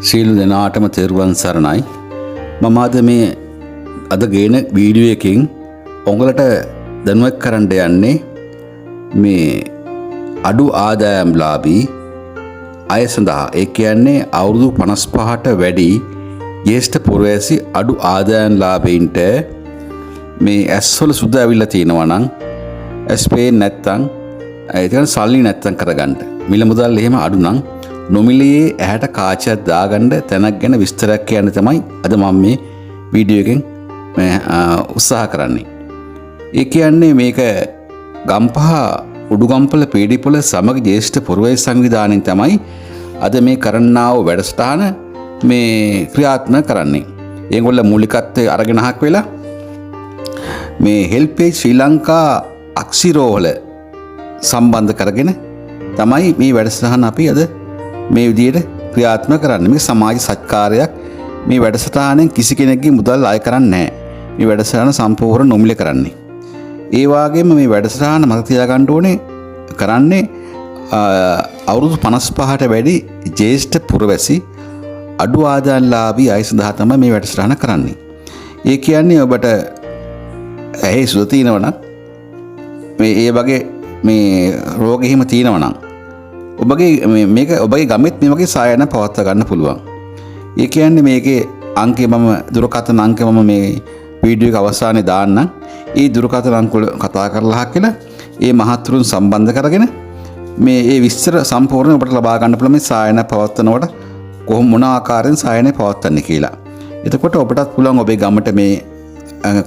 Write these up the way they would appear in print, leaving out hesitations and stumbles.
සියලු දෙනාටම තෙරුවන් සරණයි. මම අද මේ අද ගේන වීඩියෝ එකෙන් ඔයාලට දැනුවත් කරන්න යන්නේ මේ අඩු ආදායම්ලාභී අය සඳහා, ඒ කියන්නේ අවුරුදු 55ට වැඩි ජ්‍යෙෂ්ඨ පුරවැසි අඩු ආදායම්ලාභීන්ට මේ ඇස්වල සුද ඇවිල්ලා තියෙනවා නම්, ඇස් පේන්නේ නැත්තම්, ඒ කියන්නේ සල්ලි නැත්තම් කරගන්න, මිල මුදල් එහෙම අඩු නම් නොමිලයේ ඇහැට කාචයක් දාගන්න තැනක් ගැන විස්තරයක් කියන්න තමයි අද මම මේ වීඩියෝ එකෙන් මේ උත්සාහ කරන්නේ. ඒ කියන්නේ මේක ගම්පහ උඩුගම්පල පීඩිපොළ සමග ජ්‍යෙෂ්ඨ පුරවැසි සංවිධානයෙන් තමයි අද මේ කරන්නා වූ වැඩසටහන මේ ක්‍රියාත්මක කරන්නේ. ඒගොල්ල මූලිකත්වය අරගෙන අහක් වෙලා මේ හෙල්පේජ් ශ්‍රී ලංකා අක්ෂිරෝහල සම්බන්ධ කරගෙන තමයි මේ වැඩසටහන අපි අද මේ විදියට ක්‍රියාත්මක කරන්නේ. මේක සමාජ සත්කාරයක්. මේ වැඩසටහනෙන් කිසි කෙනෙක්ගේ මුදල් අය කරන්නේ නැහැ. මේ වැඩසටහන සම්පූර්ණ නොමිලේ කරන්නේ. ඒ වගේම මේ වැඩසටහන මතක තියාගන්න ඕනේ කරන්නේ අවුරුදු 55ට වැඩි ජ්‍යෙෂ්ඨ පුරවැසි අඩු ආදායම්ලාභී අය සඳහා තමයි මේ වැඩසටහන කරන්නේ. ඒ කියන්නේ ඔබට ඇහි සුද තියෙනවා නම්, මේ ඒ වගේ මේ රෝග එහෙම තියෙනවා නම් ඔබගේ මේක ඔබගේ ගමෙත් මේ වගේ සායන පවත්වා ගන්න පුළුවන්. ඒ කියන්නේ මේකේ අංකය මම දුරකථන අංකය මම මේ වීඩියෝ එක අවසානයේ දාන්නම්. ඒ දුරකථන අංක වල කතා කරලා අහක් කියලා ඒ මහත්තුරුන් සම්බන්ධ කරගෙන මේ ඒ විස්තර සම්පූර්ණයෙන් ඔබට ලබා ගන්න පුළුවන් මේ සායන පවත්වනකොට කොහොම මොන ආකාරයෙන් සායනය පවත්වන්නේ කියලා. එතකොට ඔබටත් පුළුවන් ඔබේ ගමට මේ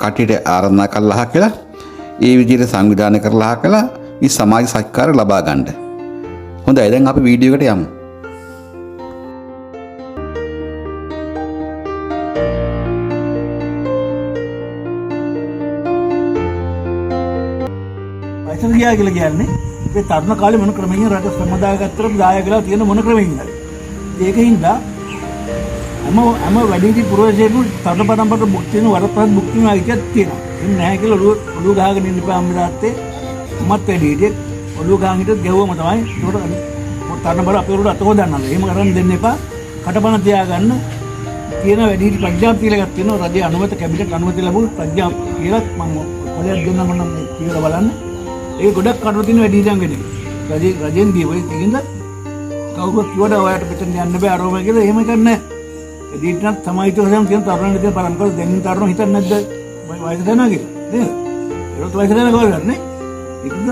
කට්ටියට ආරාධනා කරලා අහක් කියලා ඒ විදිහට සංවිධානය කරලා අහක් කියලා මේ සමාජ සත්කාර ලබා ගන්න. හොඳයි, දැන් අපි වීඩියෝ එකට යමු. වයසට ගියා කියලා කියන්නේ මේ තරුණ කාලේ මොන ක්‍රමයකින් රට ශ්‍රමදායකත්වයට දායක වෙලා තියෙන මොන ක්‍රමයකින් හරි. ඒකින්ද හැම වැඩිහිටි පුරවැසියෙකුම තරුණ පරම්පරාවට භුක්ති විඳින වරප්‍රසාද භුක්ති විඳින අයිතියක් තියෙනවා. එහෙම නැහැ කියලා ඔළුව ගහගෙන ඉන්න එපා අම්මේ තාත්තේ. මමත් වැඩිහිටියෙක්. ඔළුව ගහන් හිටියොත් ගැහුවම තමයි. ඒකට තරුණ බල අපේ ඔළුවට අත හොදන්න. එහෙම කරන් දෙන්න එපා. කටපණ තියාගන්න. තියෙන වැඩිහිටි ප්‍රඥාප්ති කියලා එකක් තියෙනවා. රජයේ අනුමත කැබිනට් අනුමත ලැබුණු ප්‍රඥාප්ති කියලා මම කොලයක් දෙන්නම් නම් මේ කියලා බලන්න. ඒක ගොඩක් කටු තියෙන වැඩිහිටියන් වෙන්නේ. රජෙන් දීපු ඒකින්ද කවුරුත් කිව්වට ඔයාලට පිටින් යන්න බෑ අරෝම කියලා එහෙම එකක් නෑ. වැඩිහිටියන් තමයි ඊට පස්සේ තියෙන තරුණයන් තියෙන පරම්පරාව දැන් තරුණ හිතන්නේ නැද්ද වයසට යනවා කියලා නේද? ඒකත් වයසට යන කවුරුද නේ? ඒකින්ද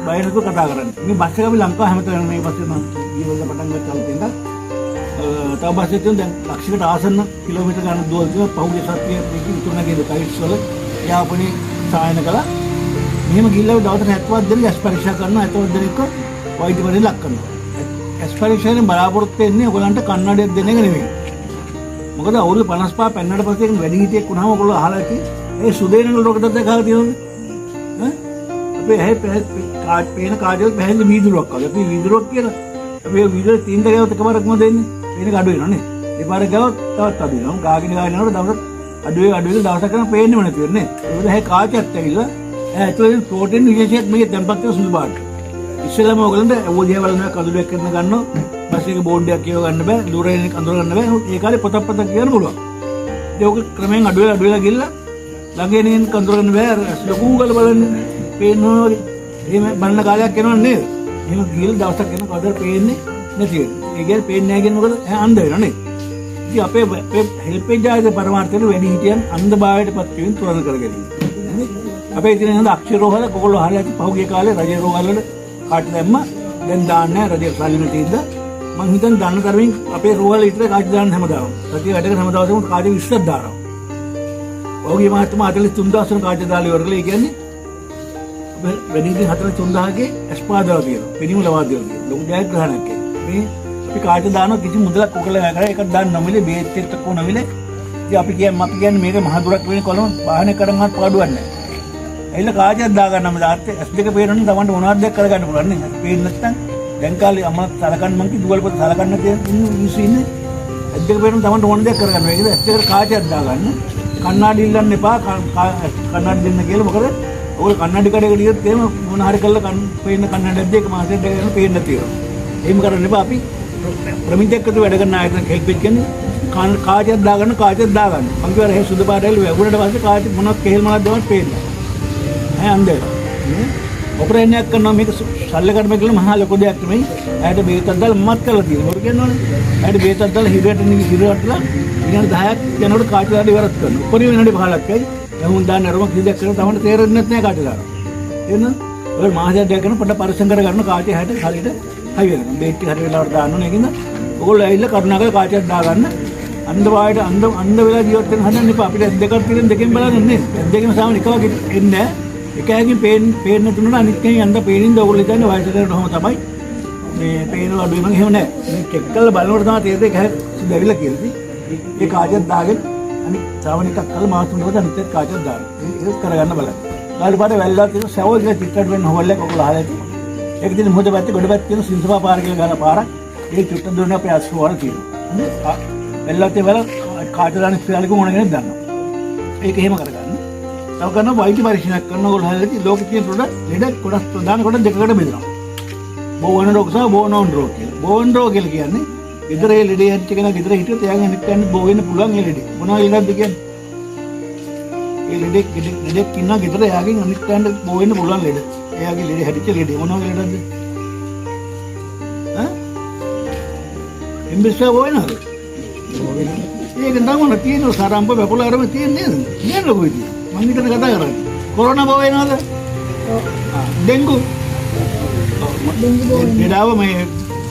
බය නැතුව කතා කරන්න. මේ බස් එක අපි ලංකාව හැමතැනම මේ බස් එක නම් ඊවල පටන් ගත්තා අලුතෙන් එකක්. තව බස් එකක් තියෙනවා දැන් ලක්ෂයකට ආසන්න කිලෝමීටර් ගණන් දුවල් තියෙනවා. පහුගිය සතියේ මේක ඉතුරු නැගියද කයිට්ස් වල යාපනයේ සායන කළා. මෙහෙම ගිහිල්ලා දවසට 70 දෙනෙක් ඇස් පරීක්ෂා කරනවා. 70 දෙනෙක්ව වෛද්‍ය පරීක්ෂණ ලක් කරනවා. ඇස් පරීක්ෂණයෙන් බලාපොරොත්තු වෙන්නේ ඔයගලන්ට කන්නඩියක් දෙන එක නෙමෙයි. මොකද අවුරුදු 55 පෙන්නට පස්සේ ඒක වැඩි හිටියෙක් වුණාම ඔයගොල්ලෝ අහලා ඇති ඒ සුදේනගල රෝග තත්ත්වයක් අහලා තියෙනවද? ඈ? අපේ ඇහි පේන කාජල් පැහැදිලි වීදුරුවක් වගේ. අපි වීදුරුවක් කියලා. අපි ඒ වීදුරුවේ තීන්ත ගාවත් එකපාරක් මොකද වෙන්නේ? පේන එක අඩු වෙනවා නේ. දෙපාරක් ගාවත් තවත් අඩු වෙනවා. ගාගෙන ගාගෙන යනකොට දවසක් අඩු වෙයි, අඩු වෙයි දවසක් යනකොට පේන්නෙම නැති වෙන්නේ නේ. ඒ මොකද ඇහි කාචයක් ඇවිල්ලා ඇහැ ඇතුලේ තියෙන ප්‍රෝටීන් විශේෂයක් මේකේ තැන්පත් වෙන සුදු පාට. ඉස්සෙල්ලාම ඔයගොල්ලන්ට ඇව්ව දිහා බලන කඳුලක් කරන ගන්නවා. බස් එකේ බෝඩ් එකක් කියව ගන්න බෑ, දුර එන එක අඳුර ගන්න බෑ. නමුත් ඒ කාලේ පොතක් පතක් කියන්න පුළුවන්. ඉතින් ඔක ක්‍රමයෙන් අඩු වෙලා අඩු වෙලා ගිහලා ළඟ එන එක අඳුර ගන්න බෑ. අර ඇස් ලොකු ගාලා බලන්න පේනවා වගේ. එහෙම බලන කාලයක් එනවනේ නේද? එහෙම ගිහලා දවසක් එන කවදාද පේන්නේ නැති වෙනවා. ඒ කියන්නේ පේන්නේ නැහැ කියන්නේ මොකද? ඇහැ අන්ධ වෙනවා නේ. ඉතින් අපේ හෙල්පේජ් ආයතන පරමාර්ථයෙන් වැඩි හිටියන් අන්ධභාවයට පත් වීම තුරන් කර ගැනීම. අපේ ඉතින් හොඳ අක්ෂර රෝහල ඔයගොල්ලෝ අහලා ඇති පහුගිය කාලේ රජයේ රෝහල් වල කාට් දැම්ම. දැන් දාන්නේ නැහැ රජයේ සල්ලි නැති හින්දා. මං හිතන්නේ දන්න තරමින් අපේ රෝහල විතරයි කාට් දාන්න හැමදාම. රජයේ වැඩ කරන හැම දවසම කාට් 20ක් දානවා. පහුගිය මාසෙම 43000 වන කාට් දාලා ඉවර කළා. ඒ කියන්නේ අපේ වැඩි ඉතින් 43000 ඇස් පාදලා තියෙනවා. පෙනීම ලබා දීලා තියෙනවා. ලොකු ජයග්‍රහණයක් ඒක. මේ අපි කාට් දානවා කිසි මුදලක් ඔකලා නෑ කරා. ඒකක් දාන්න නොමිලේ බේත් එක්ක කො නොමිලේ. ඉතින් අපි කියන්නේ මේක මහ දුරක් වෙන කොළම වාහනේ කරන්වත් පාඩුවක් නෑ. ඇවිල්ලා කාචයක් දාගන්නම තාත්තේ ඇස් දෙක පේනවනම් තමන්ට මොනවද දෙයක් කරගන්න පුළුවන් නේ. ඇස් පේන්නේ නැත්නම් දැන් කාලේ අම්මා සලකන්න මං කිව්ව දුවල් පොත සලකන්න තියෙන ඉන්න මිනිස්සු ඉන්නේ. ඇස් දෙක පේනවනම් තමන්ට මොන දෙයක් කරගන්න බෑ. ඒකද ඇස් දෙකට කාචයක් දාගන්න. කණ්ණාඩි ඉල්ලන්න එපා. කණ්ණාඩි දෙන්න කියලා. මොකද ඔයගොල්ලෝ කණ්ණාඩි කඩේකට ගියොත් එහෙම මොන හරි කරලා පේන කණ්ණාඩියක් දෙක මාසෙක දෙක යන පේන්න තියෙනවා. එහෙම කරන්න එපා. අපි ප්‍රමිතියක් අතු වැඩ කරන ආයතන හෙල්ප් එක කියන්නේ කාචයක් දාගන්න කාචයක් දාගන්න. මං කියවා එහෙ සුදු පාට ඇවිල්ලා වැගුණට පස්සේ කාච මොනක් කෙහෙල් මලක් දෙවත් පේන්නේ නැහැ. ඈ අන්ධ වෙලා. නේ? ඔපරේෂන් එකක් කරනවා මේක ශල්‍ය කර්ම කියලා මහා ලොකු දෙයක් නෙමෙයි. ඇයට බේතක් දාලා මමත් කරලා තියෙනවා. හොර කියනවනේ. ඇයට බේතක් දාලා හිරයට හිරවටලා විනාඩි 10ක් යනකොට කාච දාලා ඉවරත් කරනවා. උපරිම විනාඩි 15ක් යයි. යහුන් දාන්න අරම කිසි දෙයක් කරලා තමන්ට තේරෙන්නේ නැහැ කාච දානවා. තේරෙනවද? ඔය මාසයක් දෙයක් කරන පොඩ්ඩක් පරිස්සම් කරගන්න කාචේ හැට හරියට හයි වෙනවා. බේත් ටික හරි වෙලාවට දාන්න ඕනේ. ඒකින්ද ඔයගොල්ලෝ ඇවිල්ලා කරුණාකරලා කාචයක් දාගන්න. අන්ධ වායට අන්ධ අන්ධ වෙලා ජීවත් වෙන්න හදන්න එපා. අපිට ඇස් දෙකක් තියෙන දෙකෙන් බලන්න නේ. ඇස් දෙකෙන් සාමාන්‍ය එක වගේ එන්නේ නැහැ. එක ඇහැකින් පේන්න තුනට අනිත් කෙනෙක් අන්ධ පේනින්ද ඔයගොල්ලෝ හිතන්නේ වයසට යනකොට ඔහොම තමයි. මේ පේන අඩු වෙනවා එහෙම නැහැ. මේ චෙක් කරලා බලනකොට තමයි තේරෙන්නේ ඒක ඇහැ සුදු ඇවිල්ලා කියලා. ඉතින් ඒ කාචයක් දාගෙන අනිත් සාමාන්‍ය එකක් කරලා මාස තුනකට අනිත් එක කාචයක් දාන්න. ඒක කරගන්න බලන්න. ගාලු පාට වැල්ලා තියෙන සැවොල් කියලා චිත්‍රපට වෙන හොල් එක ඔයගොල්ලෝ අහලා ඇති. ඒක තියෙන මුහුද පැත්තේ ගොඩ පැත්තේ තියෙන සිංසපා පාර කියලා ගහන පාරක්. ඒක චුට්ට දුරන අපේ අස්වල තියෙනවා. හරි? වැල්ලා තියෙන වෙල කාච දාන ඉස්පිරිතාලෙක ඕන කෙනෙක් දන්නවා. ඒක එහෙම කරගන්න. තව කරනවා වෛද්‍ය පරීක්ෂණයක් කරනවා ඔයගොල්ලෝ අහලා ඇති. ලෝකෙ තියෙන පොඩ ලෙඩ කොටස් ප්‍රධාන කොටස් දෙකකට බෙදෙනවා. බෝ වෙන රෝග සහ බෝ නොවන රෝග කියලා. බෝ වෙන රෝග කියලා කියන්නේ ගෙදර ඒ ලෙඩේ හැදිච්ච කෙනා ගෙදර හිටියොත් එයාගෙන් අනිත් කන්නේ බෝ වෙන්න පුළුවන් ඒ ලෙඩේ. මොනවා ලෙඩක්ද කියන්නේ? ඒ ලෙඩේ ලෙඩෙක් ඉන්නවා ගෙදර එයාගෙන් අනිත් කන්න බෝ වෙන්න පුළුවන් ලෙඩ. එයාගේ ලෙඩේ හැදිච්ච ලෙඩේ මොනවා ලෙඩක්ද? ඈ? එම්බිස්සා බෝ වෙනවද? ඒක නම් තියෙන සරම්ප වැපුල අරම තියෙන නේද? නේද ලොකු ඉතින්. මං හිතන කතා කරන්නේ. කොරෝනා බෝ වෙනවද? ඔව්. ඩෙන්ගු. ලෙඩාව මේ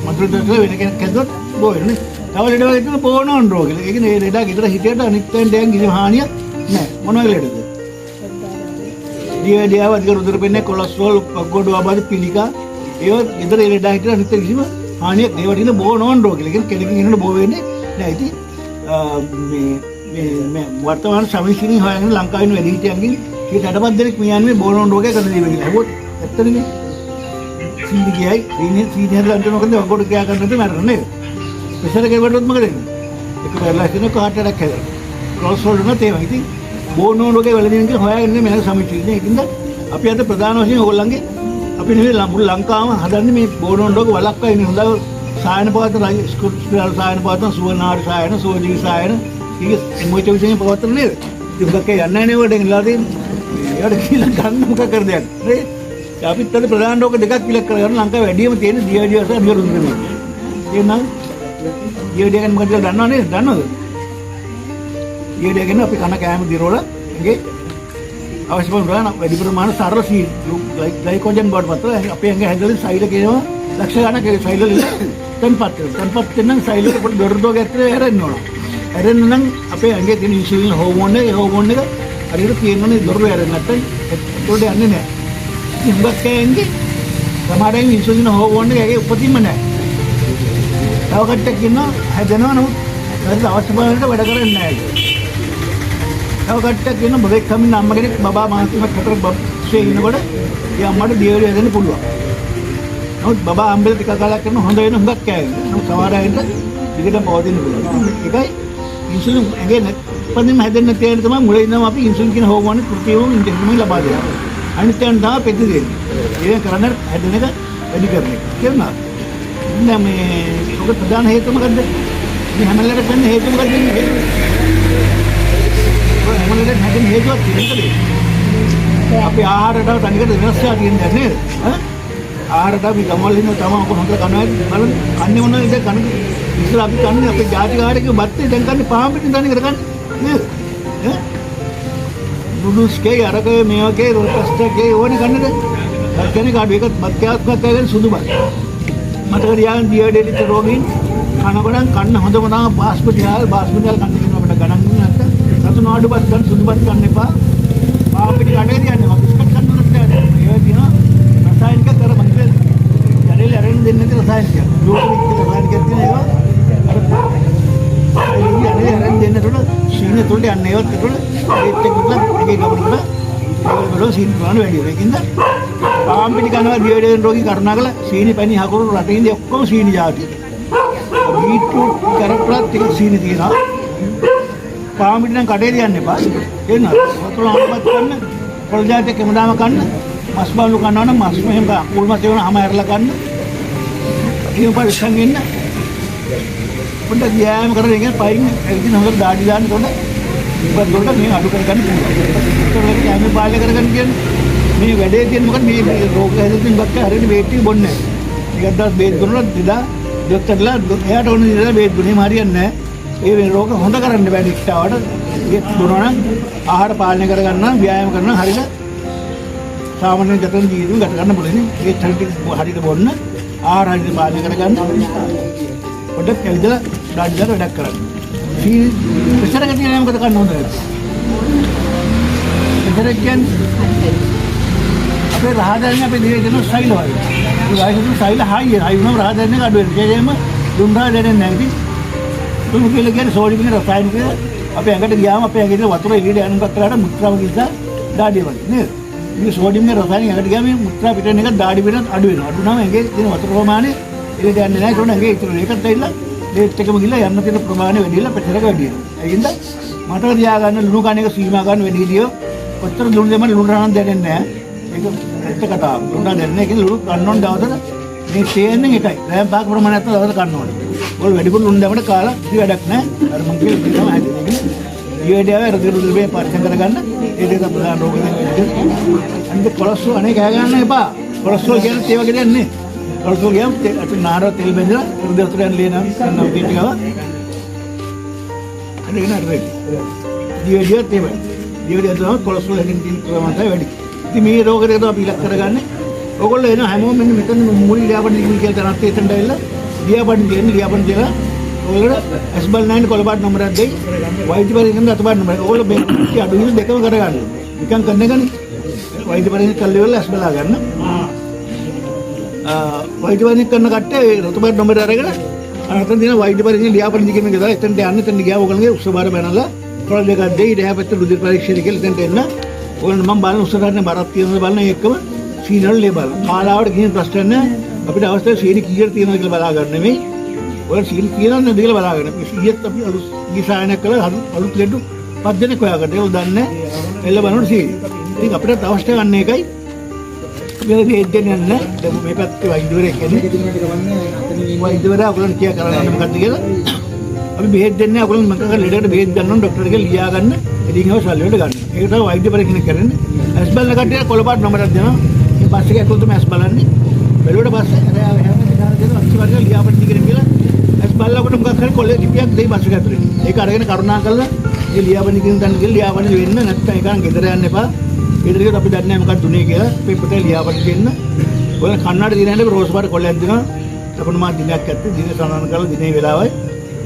මధుර දොස්තර වෙන කෙනෙක් හැදුවොත් බෝ වෙනනේ. තව ලෙඩ වගේ තියෙන බෝ නොවන රෝග කියලා. ඒ කියන්නේ ඒ ලෙඩා ගෙදර හිටියට අනිත් අයට දැන් කිසිම හානියක් නැහැ. මොන වගේ ලෙඩද? දියවැඩියාව, අධික රුධිර පෙන්නේ, කොලෙස්ටරෝල්, පක්ගොඩු ආබාධ, පිළිකා ඒවා ගෙදර ඒ ලෙඩා හිටියට අනිත් අය කිසිම හානියක් නෑ. ඒවට කියන බෝ නොවන රෝග කියලා. ඒ කියන්නේ කෙනකින් එනකොට බෝ වෙන්නේ නෑ. ඉතින් මේ මේ මේ වර්තමාන සමීක්ෂණයෙන් හොයාගෙන ලංකාවේ ඉන්න වැඩිහිටියන්ගෙන් 65 දෙනෙක් මේ යන්නේ බෝ නොවන රෝගය කරන දේ කියලා. ඇහුවොත් ඇත්තනේ. සීනි ගියයි සීනි සීනි හැදලා අන්තිම මොකද වගොඩ ක්‍රියා කරන්න නැතුව මැරෙනවා නේද? ප්‍රෙෂර් එක වැඩිවොත් මොකද වෙන්නේ? එක පැරලයිස් වෙනවා, හાર્ට් ඇටැක් හැදෙනවා. කොලෙස්ටරෝල් වුණත් ඒවා. ඉතින් බෝ නොවන රෝගේ වැළඳීම කියලා හොයාගෙන ඉන්නේ මෙහෙම සමීක්ෂණය. ඒකින්ද අපි අද ප්‍රධාන වශයෙන් ඕගොල්ලන්ගේ අපි නෙවෙයි මුළු ලංකාවම හදන්නේ මේ බෝ නොවන රෝග වළක්වා ඉන්නේ. හොඳ සායන පවත්වන රජ ස්කූල් සායන පවත්වන සුවනාරි සායන සුවජීවි සායන ඊගේ MOH විසින් පවත්වන නේද? ඉතින් මොකක් යන්නේ නැහැ නේ ඔය ඩෙන්ගලා තියෙන්නේ. ඒවට කියලා ගන්න මොකක් කර දෙයක් නේ? අපිත් අද ප්‍රධාන රෝග දෙකක් ඉලක්ක කරගන්න ලංකාවේ වැඩියම තියෙන දියවැඩියාව සහ අධික රුධිර ප්‍රමේහය. තේරුණාද? දියවැඩියා ගැන මොකද කියලා දන්නව නේද? දන්නවද? දියවැඩියා කියන්නේ අපි කන කෑම දිරවල ඇඟේ අවශ්‍ය ප්‍රමාණ වැඩි ප්‍රමාණ සරල සී ග්ලයිකෝජන් බවට පත් වෙලා අපේ ඇඟ හැදෙන සෛල කියනවා ලක්ෂ ගණනක් ඒ සෛල වල තැන්පත් වෙනවා. තැන්පත් වෙන නම් සෛල වල පොඩි දොර දොර ඇතුලේ හැරෙන්න ඕන. හැරෙන්න නම් අපේ ඇඟේ තියෙන ඉන්සුලින් හෝමෝන් එක ඒ හෝමෝන් එක හරියට තියෙන්න ඕනේ දොර හැරෙන්න නැත්නම් ඇතුලට යන්නේ නැහැ. ඉතින් හුඟක් අය ඇඟේ සමහර අය ඉන්සුලින් හෝමෝන් එක ඇඟේ උපතින්ම නැහැ. තව කට්ටියක් ඉන්නවා හැදෙනවා නමුත් හරියට අවශ්‍ය ප්‍රමාණයට වැඩ කරන්නේ නැහැ ඒක. තව කට්ටියක් ඉන්නවා බබෙක් හම්බෙන්න අම්මා කෙනෙක් බබා මාස තුනක් හතරක් බස්සේ ඉන්නකොට ඒ අම්මට දියවැඩිය හැදෙන්න පුළුවන්. නමුත් බබා හම්බෙලා ටික කාලයක් කරන හොඳ වෙන හුඟක් අය ඉන්නවා. නමුත් සමහර අයට දිගටම පවතින්න පුළුවන්. ඉතින් ඒකයි ඉන්සුලින් ඇඟේ උපදින්ම හැදෙන්න නැති අයට තමයි මුලින් ඉඳන්ම අපි ඉන්සුලින් කියන හෝමෝන කෘත්‍රිමව ඉන්ජෙක්ෂන් එකකින් ලබා දෙන්නේ. අනිත් අයට තමයි පෙති දෙන්නේ. ඒක කරන්නේ හැදෙන එක වැඩි කරන එක. තේරුණාද? දැන් මේ ඔක ප්‍රධාන හේතුව මොකද්ද? මේ හැම වෙලාවෙම වෙන හේතුව මොකද්ද? ඔය හැම වෙලාවෙම හැදෙන හේතුවක් තියෙනකද? අපේ ආහාර රටාව තනිකර වෙනස් වෙලා තියෙන දෙයක් නේද? ඈ? ආහාර රටාව මේ ගමවල ඉන්න තම ඔක හොඳට කනවා ඇති. බලන්න කන්නේ මොනවද දැන් කන ඉස්සර අපි කන්නේ අපේ ජාතික ආහාර කිව්ව බත්තේ දැන් කන්නේ පහන් පිටින් තනිකර කන්නේ නේද? ඈ? නුඩල්ස් කේ අරක මේවා කේ රොටස්ට් කේ ඕනේ කන්නද? බත් කියන්නේ කාඩු එකත් බත් කෑවත් කෑවත් සුදු බත්. මතක තියාගන්න දියවැඩිය රෝගීන් කනකොට නම් කන්න හොඳම තමයි බාස්මති හාල් බාස්මති හාල් කන්න කියනවා අපිට ගණන් නැත්නම් සතු නාඩු බත් ගන්න සුදු බත් ගන්න එපා. පාන් පිටි කඩේ තියන්න එපා. බිස්කට් කන්න උනත් නෑ. ඒවා තියෙනවා රසායනික කර මං කියන්නේ ජලෙල ඇරෙන්න දෙන්නේ නැති රසායනිකයක්. ග්ලූකෝස් කියලා රසායනිකයක් තියෙන ඒවා අර ජලෙල ඇරෙන්න දෙන්නේ තුන සීන තුනට යන්නේ ඒවත් තුන ඒත් එක්ක එකේ ගමන කරලා ඒවල වල සීනි ප්‍රමාණය වැඩි වෙනවා. ඒකින්ද පාන් පිටි කනවා දියවැඩිය රෝගී කරුණාකරලා සීනි පැණි හකුරු රටේ ඉඳි ඔක්කොම සීනි ජාති. බීට්‍රූට් කැරට් වලත් ටිකක් සීනි තියෙනවා. පාන් පිටි නම් කඩේ තියන්න එපා. තේරුණාද? වතුර අඹත් කන්න, පොල් ජාතියක් හැමදාම කන්න, මස් බාලු කනවා නම් මස් මෙහෙම කුල් මස් ඒවන හැම ඇරලා කන්න. එහෙම පරිස්සම් වෙන්න. පොඩ්ඩක් ව්‍යායාම කරලා ඒ කියන්නේ පයින් ඇවිදින හොඳට දාඩි දාන්න එතකොට ඉබ්බත් වලට මේ අඩු කරගන්න පුළුවන්. ඒකට කැමේ පාලනය කරගන්න කියන්නේ මේ වැඩේ තියෙන මොකද මේ රෝග හැදෙන්න ඉබ්බත් හරියට බේත් ටික බොන්නේ නැහැ. ටිකක් දවස් බේත් බොනවා දිලා ડોක්ටර්ලා එයාට ඕන විදිහට බේත් බොන්නේ එහෙම හරියන්නේ නැහැ. ඒ මේ රෝග හොඳ කරන්න බෑ ඩික්ටාවට. බේත් බොනවා නම් ආහාර පාලනය කරගන්න නම් ව්‍යායාම කරනවා නම් හරියට සාමාන්‍ය ගතන ජීවිතය ගත කරන්න පුළුවන්. ඒ තැන් ටික හරියට බොන්න ආහාර හරියට පාලනය කරගන්න පොඩ්ඩක් ඇවිදලා දාඩි දාලා වැඩක් කරන්න. ප්‍රෙෂර් එක තියෙනවා මොකද කරන්න හොඳ නැද්ද? ප්‍රෙෂර් එක කියන්නේ අපේ රහ දැනෙන අපේ දිවේ දෙන සෛල වගේ. ඒ වයස තුන සෛල හයි වෙනවා. හයි වුණාම රහ දැනෙන එක අඩු වෙනවා. ඒ වගේම දුම් රහ දැනෙන්නේ නැහැ. ඉතින් දුම් කියලා කියන්නේ සෝඩියම් කියන රසායනික අපේ ඇඟට ගියාම අපේ ඇඟේ තියෙන වතුර එළියට යන එකක් කරාට මුත්‍රාව ගිහිල්ලා දාඩිය වගේ නේද? මේ සෝඩියම් කියන රසායනික ඇඟට ගියාම මේ මුත්‍රා පිට වෙන එක දාඩි පිටත් අඩු වෙනවා. අඩු වුණාම ඇඟේ තියෙන වතුර ප්‍රමාණය එළියට යන්නේ නැහැ. ඒකෝන ඇඟේ ඉතුරු වෙනවා. ඒකත් ඇවිල්ලා ලේත් එකම ගිහිල්ලා යන්න තියෙන ප්‍රමාණය වැඩි වෙලා ප්‍රෙෂර් එක වැඩි වෙනවා. ඒකින්ද මට තියාගන්න ලුණු කන එක සීමා ගන්න වැඩි හිටියෝ කොච්චර ලුණු දෙමළ ලුණු රහක් දැනෙන්නේ නැහැ. ඒක ඇත්ත කතාවක්. ලුණු රහ දැනෙන්නේ නැහැ. ඒකෙන් ලුණු කන්න ඕන දවසට මේ තේන්නේ එකයි. ග්‍රෑම් 5ක ප්‍රමාණයක් තමයි දවසට කන්න ඕනේ. ඔයගොල්ලෝ වැඩිපුර ලුණු දැම්මට කාලා කිසි වැඩක් නැහැ. අර මං කියන දේ තමයි හැදෙන්නේ. ඒකනේ දිවයිඩ ආවේ හෘද රුධිර මේ පරීක්ෂා කරගන්න. ඒ දෙක ප්‍රධාන රෝග දෙක විදිහට. අනිත් කොලෙස්ටරෝල් අනේ කෑ ගන්න එපා. කොලෙස්ටරෝල් කියන්නේ ඒ වගේ දෙයක් නේ. කොලෙස්ටරෝල් ගියාම අත නාරව තෙල් බැඳලා හෘද වතුර යන ලේ නම් නම් තියෙන ටිකව. අනේ නේද රෙඩි. දිවයිඩියත් එහෙමයි. දිවයිඩිය තමයි කොලෙස්ටරෝල් හැදෙන තියෙන ප්‍රමාණය වැඩි. ඉතින් මේ රෝග දෙක තමයි අපි ඉලක්ක කරගන්නේ. ඔයගොල්ලෝ එන හැමෝම මෙන්න මෙතන මුල් ලියාපදිංචි කියලා තැනක් තියෙන එතනට ඇවිල්ලා ලියාපදිංචි එන්න ලියාපදිංචි කියලා ඔයගොල්ලෝ ඇස් බල නයින් කොළපාට නම්බරයක් දෙයි. වෛද්‍ය පරීක්ෂණ අත පාට නම්බරයක්. ඔයගොල්ලෝ මේ ටික අඩු වෙන දෙකම කරගන්න. නිකන් කරන එකනේ. වෛද්‍ය පරීක්ෂණ කරලා ඉවරලා ඇස් බලා ගන්න. වෛද්‍ය පරීක්ෂණ කරන කට්ටිය ඒ රතු පාට නම්බරය අරගෙන අර අතන තියෙන වෛද්‍ය පරීක්ෂණ ලියාපදිංචි කියන එක දාලා එතනට යන්න. එතනට ගියාම ඔයගොල්ලෝගේ උස්ස බාර බැනලා කොළ දෙකක් දෙයි. ඊට එහා පැත්තේ රුධිර පරීක්ෂණ කියලා එතනට එන්න. ඔයගොල්ලෝ මම බලන උස්ස ගන්න බරක් තියෙනවද බලන ඒ එක්කම සීනි වල ලේ බලන. කාලාවට ගිහින් ප්‍රශ්න නැහැ. අපිට අවශ්‍ය සීනි කීයට තියෙනවද කියලා බලා ගන්න නෙමෙයි. ඔයාලා සීනි තියෙනවද නැද්ද කියලා බලා ගන්න. අපි ඊයේත් අපි අලුත් ගිසායනක් කළා අලුත් ලෙඩු පස් දෙනෙක් හොයාගත්තා. ඒගොල්ලෝ දන්නේ නැහැ. එල්ල බලනකොට සීනි. ඉතින් අපිට අවශ්‍ය ගන්න එකයි. අපි අර බෙහෙත් දෙන්නේ නැහැ. දැන් මේ පැත්තේ වෛද්‍යවරයෙක් එන්නේ. වෛද්‍යවරයා ඔයගොල්ලන්ට කියා කරන්න ඕනේ මොකද්ද කියලා. අපි බෙහෙත් දෙන්නේ නැහැ. ඔයගොල්ලන් මං කරලා ලෙඩකට බෙහෙත් ගන්න ඕන ඩොක්ටර් කෙනෙක් ලියා ගන්න. ඉතින් ඒව සල්ලි වලට ගන්න. ඒක තමයි වෛද්‍ය පරීක්ෂණ කරන්නේ. ඇස් බලන කට්ටියට කොළ පාට නම්බරයක් දෙනවා. මේ බස් එක ඇතුළතම ඇස් බලන්නේ. බැලුවට පස්සේ අර හැම කෙනාම දෙන අක්ෂර වර්ග ලියාපදිංචි කරගෙන කියලා ඇස් බලනකොට මොකක් හරි කොළ ලිපියක් දෙයි බස් එක ඇතුලේ. ඒක අරගෙන කරුණා කරලා ඒ ලියාපදිංචි කියන තැන ගිහලා ලියාපදිංචි වෙන්න නැත්නම් ඒක අරන් ගෙදර යන්න එපා. ගෙදර ගියොත් අපි දන්නේ නැහැ මොකක්ද දුන්නේ කියලා. අපේ පොතේ ලියාපදිංචි වෙන්න. ඔය කන්නාඩි දින හැටි රෝස් පාට කොළයක් දෙනවා. ලබන මාස දිනයක් ඇත්තේ දින සඳහන් කරලා දිනේ වෙලාවයි.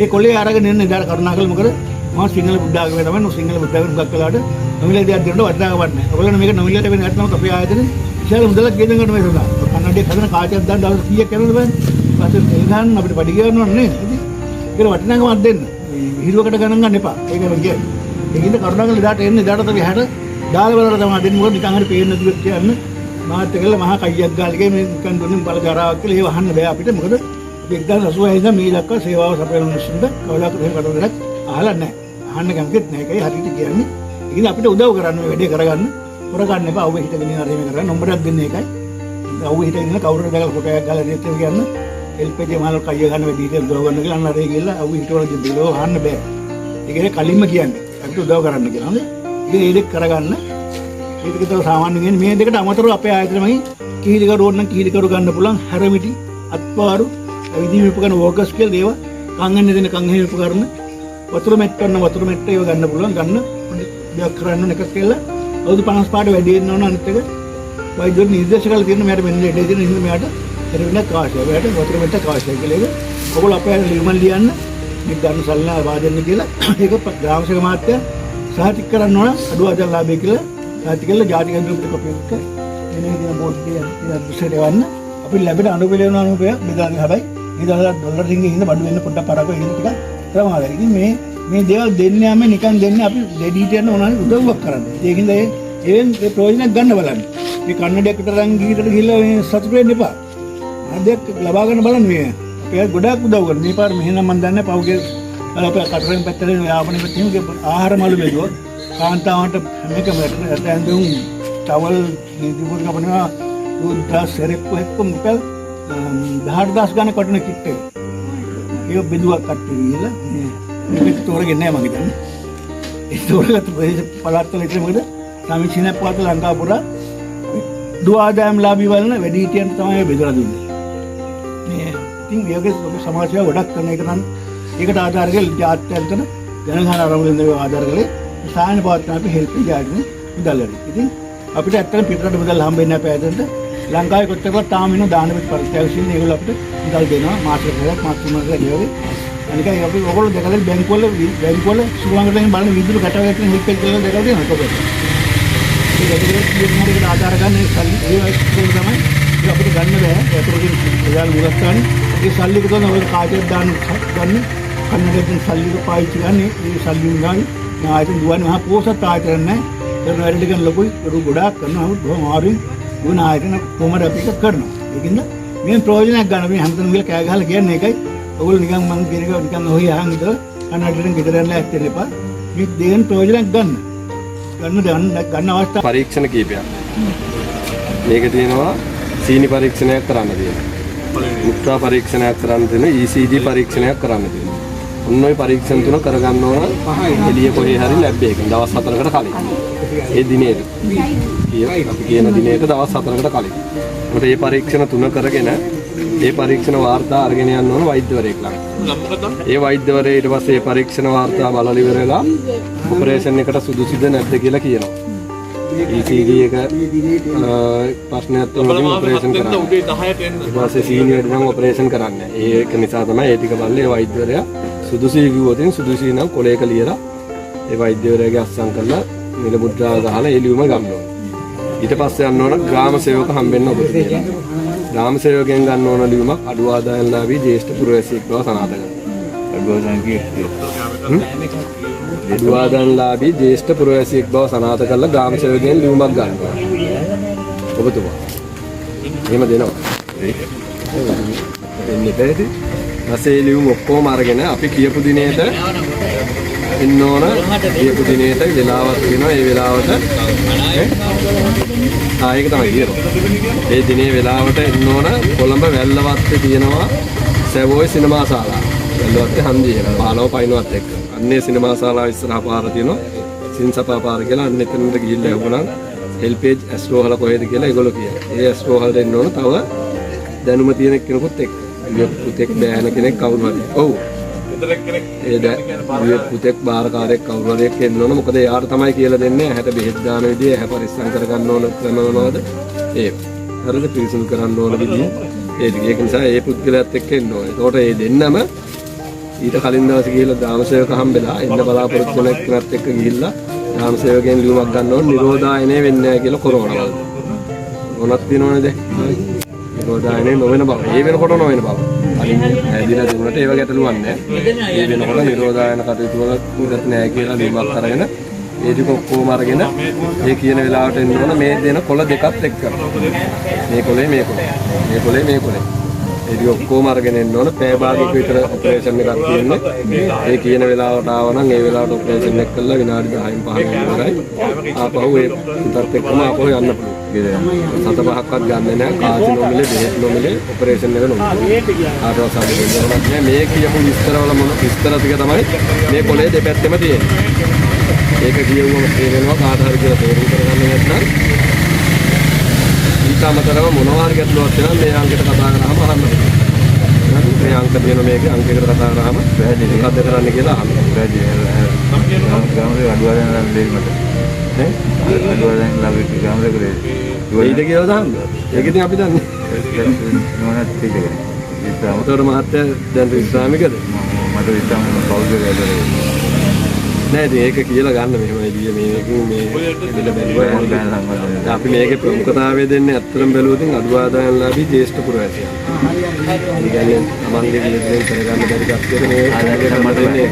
ඒ කොළේ අරගෙන එන්න ඉතින් කරුණා කරලා මොකද මම සිංහල බුද්ධ ආගමේ තමයි සිංහල බුද්ධ ආගමේ හුඟක් වෙලාවට නොමිලේ දෙයක් දෙනකොට වටිනාකමක් නැහැ. ඔයගොල්ලෝ මේක නොමිලේ ලැබෙන නැත්නම් අපේ ආයතනේ විශාල මුදලක් ගෙදර ගන්න මේ සඳහා. කන්නඩියක් හදන කාචයක් දාන්න දවස් කීයක් යනවද බලන්න. පස්සේ තෙල් ගන්න අපිට පඩි ගෙවන්න ඕනේ නේද? ඉතින් ඒකට වටිනාකමක් දෙන්න. මේ විහිළුවකට ගණන් ගන්න එපා. ඒක මම කියන්නේ. ඒකින්ද කරුණාකරලා එදාට එන්න එදාට අපි 60 දාලා බලලා තමයි දෙන්නේ. මොකද නිකන් හරි පේන්නේ නැති වෙච්ච කියන්න මාත් එක්කලා මහා කයියක් ගාලා ගියේ මේ නිකන් දුන්නේ බල ජරාවක් කියලා ඒව අහන්න බෑ අපිට. මොකද අපි 1986 ඉඳන් මේ දක්වා සේවාව සපයන මිනිස්සුන්ට කවදාකවත් එහෙම කටයුතු අහලා නැහැ. අහන්න කැමතිත් නැහැ. ඒකයි හරියට කියන්නේ. ඒකින්ද අපිට උදව් කරන්න මේ වැඩේ කරගන්න. කරගන්න එපා. අවුවේ හිටගෙන ඉන්න අර එහෙම කරන්න නම්බරයක් දෙන්න ඒකයි. අවුවේ හිටගෙන ඉන්න කවුරු හරි දැකලා ෆොටෝ එකක් ගහලා දෙන්න කියන්න. එල්පීජී මාල් කයිය ගන්න වැඩි හිටිය උදව් කරන්න කියලා අන්න අර ඒ ගිහලා අවුවේ හිටවල දෙන්න ඒක අහන්න බෑ. ඒ කියන්නේ කලින්ම කියන්නේ අපිට උදව් කරන්න කියලා. හොඳයි. ඉතින් ඒ දෙක කරගන්න. ඒ දෙක තමයි සාමාන්‍යයෙන් කියන්නේ. මේ දෙකට අමතරව අපේ ආයතන මගින් කිහිලි කරු ඕන නම් කිහිලි කරු ගන්න පුළුවන්. හැරමිටි, අත්පාරු, ඇවිදීම උපකරණ වෝකර්ස් කියලා දේවල්, කන් ඇන්න දෙන කන් ඇහිම උපකරණ, වතුර මැට්ට නම් වතුර මැට්ට ඒව ගන්න පුළුවන්. ගන්න පොඩි දෙයක් කරන්න ඕන එකක් කියලා අවුරුදු 55ට වැඩි වෙන්න ඕන. අනිත් එක වෛද්‍යවරු නිර්දේශ කරලා තියෙන මෙයාට මෙන්න ලෙඩේ තියෙන හින්දා මෙයාට හැරමිටියක් අවශ්‍යයි. මෙයාට වතුර මැට්ටක් අවශ්‍යයි කියලා ඒක ඔයගොල්ලෝ අපේ අය ලියුමක් ලියන්න මේක ගන්න සල්ලි ලබා දෙන්න කියලා ඒක ග්‍රාම සේවක මහත්තයා සහතික කරන්න ඕන අඩු ආදායම් ලාභය කියලා සහතික කරලා ජාතික ඇඳුම් පිට කොපි එක මෙන්න මේ තියෙන බෝඩ් එකේ තියෙන ඇඩ්‍රස් එකට එවන්න. අපි ලැබෙන අනුපිළිවෙල වෙන අනුපය බෙදා දෙන්න. හැබැයි මේ දවස්වල ඩොලර් රින්ගේ හින්දා බඩු වෙන්න පොඩ්ඩක් පරාක වෙන ටිකක් ප්‍රමාදයි. ඉතින් මේ දේවල් දෙන්නේ ආමේ නිකන් දෙන්නේ අපි දෙඩි හිටියන්න ඕන හරි උදව්වක් කරන්න. ඒකින්ද ඒෙන් ඒ ප්‍රයෝජනයක් ගන්න බලන්න. මේ කන්නඩියක් විතර අරන් ගිහින් ගිහිල්ලා මේ සතුට වෙන්න එපා. මොන දෙයක් ලබා ගන්න බලන්න මේ. අපි අය ගොඩාක් උදව් කරනවා. මේ පාර මෙහෙනම් මන් දන්නේ නැහැ පහුගිය අර අපේ කටරෙන් පැත්තට එන යාපනයේ පැත්තේ එහෙම ආහාර මලු බෙදුවොත් කාන්තාවන්ට හැම එකම ඇට ඇඳුම් ටවල් නිදිපොත් කපනවා ටූත් බ්‍රෂ් සෙරෙප්පු එක්ක මුකල් 18000 ගාණක් වටින කිට් එක. ඒක බෙදුවා කට්ටිය ගිහලා මේක තෝරගෙන නෑ මං හිතන්නේ. ඒ තෝරගත්ත ප්‍රදේශ පළාත්වල විතර මොකද සමීක්ෂණයක් පවත්වලා ලංකාව පුරා අඩු ආදායම්ලාභී වලන වැඩිහිටියන්ට තමයි ඔය බෙදලා දුන්නේ. මේ ඉතින් මේ වගේ ලොකු සමාජ සේවා ගොඩක් කරන එක නම් ඒකට ආධාර කරලා ජාත්‍යන්තර ජනගහන අරමුණෙන් ඒවා ආධාර කළේ සායන පවත්වන අපි හෙල්ප් ජාතින මුදල් වලින්. ඉතින් අපිට ඇත්තටම පිටරට මුදල් හම්බෙන්නේ නැහැ පැයකට. ලංකාවේ කොච්චර කළත් තාම ඉන්න දාන පරිත්‍යාගශීලී ඒගොල්ලෝ අපිට මුදල් දෙනවා මාසෙකට සැරයක් මාස තුනකට ඒ වගේ. අනික ඒ අපි ඔයගොල්ලෝ දැකලා බැංකුවල ශ්‍රී ලංකාවට බලන විදුලි කටවල තියෙන හෙල්ප් එක කියලා දැකලා තියෙනවද කොහොමද? ඒ ගැටලුව කියන හරියට ආධාර ගන්න ඒ සල්ලි ඒ වගේ තමයි ඒක අපිට ගන්න බෑ. ඒතර තියෙන ප්‍රධාන මූලස්ථානේ ඒ සල්ලි එක තමයි ඔය කාටද දාන්න ගන්න කන්නඩියෙන් සල්ලි එක පාවිච්චි ගන්න ඒ සල්ලි උනායි මේ ආයතන දුවන්නේ මහා පෝසත් ආයතන නෑ. කරන වැඩ ටික ලොකුයි බඩු ගොඩාක් කරනවා. නමුත් බොහොම අමාරුවෙන් දුවන ආයතන කොහොමද අපි ඒක කරනවා. ඒකින්ද මේ ප්‍රයෝජනයක් ගන්න මේ හැමතැනම ගිහලා කෑ ගහලා කියන්නේ ඒකයි. ඔයගොල්ලෝ නිකන් මං කියන එක නිකන් ඔහි අහන් ඉඳලා කන්නඩියෙන් ගෙදර යන්න ලෑස්ති වෙන්න එපා. මේ දේෙන් ප්‍රයෝජනයක් ගන්න. ගන්න ගන්න ගන්න අවස්ථාව පරීක්ෂණ කීපයක්. මේක තියෙනවා සීනි පරීක්ෂණයක් කරන්න තියෙනවා. මුත්‍රා පරීක්ෂණයක් කරන්න තියෙනවා. ECG පරීක්ෂණයක් කරන්න තියෙනවා. ඔන්න ඔය පරීක්ෂණ තුන කරගන්න ඕන එළිය කොහේ හරි ලැබ් එකකින් දවස් 4කට කලින්. ඒ දිනේට. අපි කියන දිනේට දවස් 4කට කලින්. ඒකට මේ පරීක්ෂණ තුන කරගෙන ඒ පරීක්ෂණ වාර්තා අරගෙන යන්න ඕන වෛද්‍යවරයෙක් ළඟ. ඒ වෛද්‍යවරයා ඊට පස්සේ ඒ පරීක්ෂණ වාර්තා බලලා ඉවර වෙලා ඔපරේෂන් එකට සුදුසුද නැද්ද කියලා කියනවා. ECG එක ප්‍රශ්නයක් තුනකින් ඔපරේෂන් කරන්න. උදේ 10ට එන්න. ඊට පස්සේ සීනි වැඩි නම් ඔපරේෂන් කරන්නේ. ඒක නිසා තමයි ඒ ටික බලලා ඒ වෛද්‍යවරයා සුදුසුයි කිව්වොත් සුදුසුයි නම් කොලයක ලියලා ඒ වෛද්‍යවරයාගේ අත්සන් කරලා නිල මුද්‍රාව ගහලා ඒ ලියුම ගන්න ඕන. ඊට පස්සේ යන්න ඕන ග්‍රාම සේවක හම්බෙන්න ඔබතුමියට. ග්‍රාම සේවකයන් ගන්න ඕන ලියුමක් අඩු ආදායම්ලාභී ජ්‍යෙෂ්ඨ පුරවැසියෙක් බව සනාථ කරනවා. අඩු ආදායම්ලාභී ජ්‍යෙෂ්ඨ පුරවැසියෙක් බව සනාථ කරලා ග්‍රාම සේවකයන් ලියුමක් ගන්න ඕන. ඔබතුමා. එහෙම දෙනවා. දෙන්න එපා ඉතින්. ඊපස්සේ ඒ ලියුම් ඔක්කොම අරගෙන අපි කියපු දිනේට එන්න ඕන. කියපු දිනේට වෙලාවක් තියෙනවා. ඒ වෙලාවට ආ ඒක තමයි කියනවා. ඒ දිනේ වෙලාවට එන්න ඕන කොළඹ වැල්ලවත්තේ තියෙනවා සැවෝයි සිනමා ශාලාව. වැල්ලවත්තේ හන්දිය 15 පයින්වත් එක්ක. අන්නේ සිනමා ශාලාව ඉස්සරහා පාර තියෙනවා. සින්සපා පාර කියලා අන්න එතනට ගිහිල්ලා ඇහුවනම් හෙල්පේජ් ඇස්රෝහල කොහෙද කියලා ඒගොල්ලෝ කියනවා. ඒ ඇස්රෝහලට එන්න ඕන තව දැනුම තියෙන කෙනෙකුත් එක්ක. විවේක පුතෙක් බෑන කෙනෙක් කවුරු හරි. ඔව්. ඒ විවේක පුතෙක් බාරකාරයෙක් කවුරු හරි එක්ක එන්න ඕන. මොකද එයාට තමයි කියලා දෙන්නේ ඇහැට බෙහෙත් දාන විදිය, ඇහැ පරිස්සම් කරගන්න ඕන ක්‍රම මොනවද? ඒ. හරිද? පිරිසිදු කරන්න ඕන විදිය. ඒ ටික. ඒක නිසා ඒ පුද්ගලයාත් එක්ක එන්න ඕන. එතකොට ඒ දෙන්නම ඊට කලින් දවසේ ගිහිල්ලා ග්‍රාම සේවක හම්බෙලා එන්න බලාපොරොත්තු වෙන එක්කනත් එක්ක ගිහිල්ලා ග්‍රාම සේවකයන් ලියුමක් ගන්න ඕන නිරෝධායනය වෙන්නේ නැහැ කියලා කොරෝනා වලට. කොරෝනාත් තියෙනවනේ දැන්. නිරෝධායනය නොවන බව. ඒ වෙනකොට නොවන බව. කලින් හැදිලා තිබුණාට ඒව ගැටලුවක් නැහැ. ඒ වෙනකොට නිරෝධායන කටයුතු වල ඉඳත් නැහැ කියලා ලියුමක් අරගෙන ඒ ටික ඔක්කොම අරගෙන ඒ කියන වෙලාවට එන්න ඕන මේ දෙන කොළ දෙකත් එක්ක. මේ කොලේ මේ කොලේ. මේ කොලේ මේ කොලේ. ඒ ටික ඔක්කොම අරගෙන එන්න ඕන. පැය භාගයක විතර ඔපරේෂන් එකක් තියෙන්නේ. ඒ කියන වෙලාවට ආව නම් ඒ වෙලාවට ඔපරේෂන් එක කළා විනාඩි 10න් 15න් ඉවරයි. ආපහු ඒ පුතත් එක්කම ආපහු යන්න පුළුවන්. සත පහක්වත් ගන්නෙ නෑ. කාසි නොමිලේ, බෙහෙත් නොමිලේ, ඔපරේෂන් එක නොමිලේ. ආපහු සාදු දෙන්න ඕනක් නෑ. මේ කියපු විස්තරවල මොන විස්තර ටික තමයි මේ කොලේ දෙපැත්තෙම තියෙන්නේ. ඒක කියවුවම තේරෙනවා කාට හරි කියලා තේරුම් කරගන්න නැත්නම් ඊට අමතරව මොනවා හරි ගැටලුවක් තියෙනවා මේ අංකයට කතා කරාම අහන්න පුළුවන්. මේ අංක තියෙන මේකේ අංකයකට කතා කරාම මොකද්ද කරන්න කියලා අහන්න. ගාමරේ අඩු ආදායම් දෙන්න මට. නේ? අඩු ආදායම් ලාභී ගාමරේ කරේ. වෙයිද කියලා දාන්න. ඒක ඉතින් අපි දන්නේ. නෝනත් තියෙන්නේ. විශ්‍රාම ඒතකොට මහත්තයා දැන් විශ්‍රාමිකද? මට විශ්‍රාම කවුද කියලා. නෑ ඉතින් ඒක කියලා ගන්න මෙහෙම එළිය මේකකින් මේ එළිල බැලුවා. අපි මේකේ ප්‍රමුඛතාවය දෙන්නේ ඇත්තටම බැලුවොත් අඩු ආදායම් ලාභී ජ්‍යෙෂ්ඨ පුරවැසියන්. ඒ කියන්නේ තමන්ගේ වියදම් කරගන්න බැරි කට්ටියට මේ ආදායම් දෙන්නේ.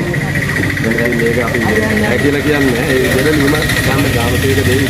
දැන් මේක අපි නෑ කියලා කියන්නේ නෑ. ඒ විදිහට නියම ගන්න ග්‍රාම සේවක දෙවි.